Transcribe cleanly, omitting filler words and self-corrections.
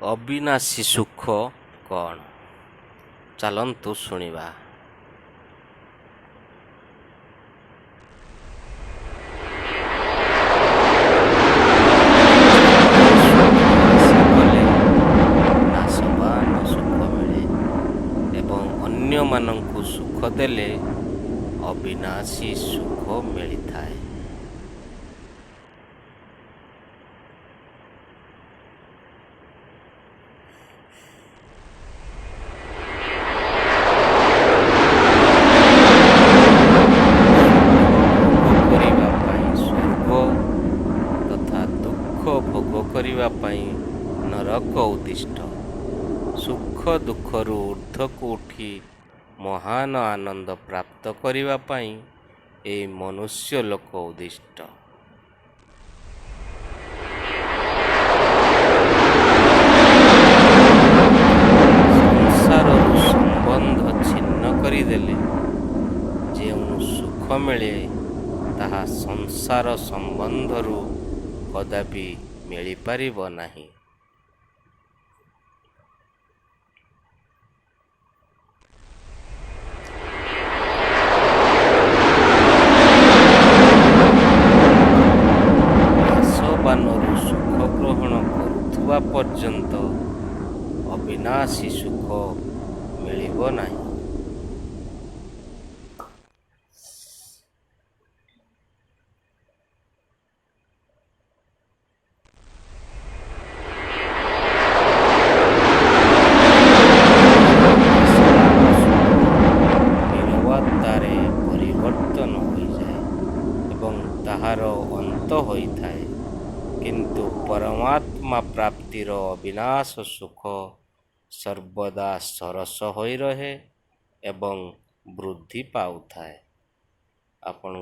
ଅବିନାଶୀ ସୁଖ କ'ଣ? ଚାଲନ୍ତୁ ଶୁଣିବା। ସୁଖ ଆଶା କଲେ ନାଶବାନ ସୁଖ ମିଳେ ଏବଂ ଅନ୍ୟମାନଙ୍କୁ ସୁଖ ଦେଲେ ଅବିନାଶୀ ସୁଖ ମିଳିଥାଏ। ସୁଖ ଭୋଗ କରିବା ପାଇଁ ସ୍ୱର୍ଗ ତଥା ଦୁଃଖ ଭୋଗ କରିବା ପାଇଁ ନରକ ଉଦ୍ଦିଷ୍ଟ। ସୁଖ ଦୁଃଖରୁ ଊର୍ଦ୍ଧ୍ୱକୁ ଉଠି ମହାନ ଆନନ୍ଦ ପ୍ରାପ୍ତ କରିବା ପାଇଁ ଏହି ମନୁଷ୍ୟଲୋକ ଉଦ୍ଦିଷ୍ଟ। ସଂସାରରୁ ସମ୍ବନ୍ଧ ଛିନ୍ନ କରିଦେଲେ ଯେଉଁ ସୁଖ ମିଳେ, ତାହା ସଂସାର ସମ୍ବନ୍ଧରୁ କଦାପି ମିଳିପାରିବ ନାହିଁ। ନାଶବାନରୁ ସୁଖ ଗ୍ରହଣ କରୁଥିବା ପର୍ଯ୍ୟନ୍ତ ଅବିନାଶୀ ସୁଖ ମିଳିବ ନାହିଁ। ଲୋକଗୁଡ଼ିକର ନାଶବାନ ସୁଖ ନୀରବତାରେ ପରିବର୍ତ୍ତନ ହୋଇଯାଏ ଏବଂ ତାହାର ଅନ୍ତ ହୋଇଥାଏ, କିନ୍ତୁ ପରମାତ୍ମା ପ୍ରାପ୍ତିର ଅବିନାଶ ସୁଖ ସର୍ବଦା ସରସ ହୋଇ ରହେ ଏବଂ ବୃଦ୍ଧି ପାଉଥାଏ। ଆପଣ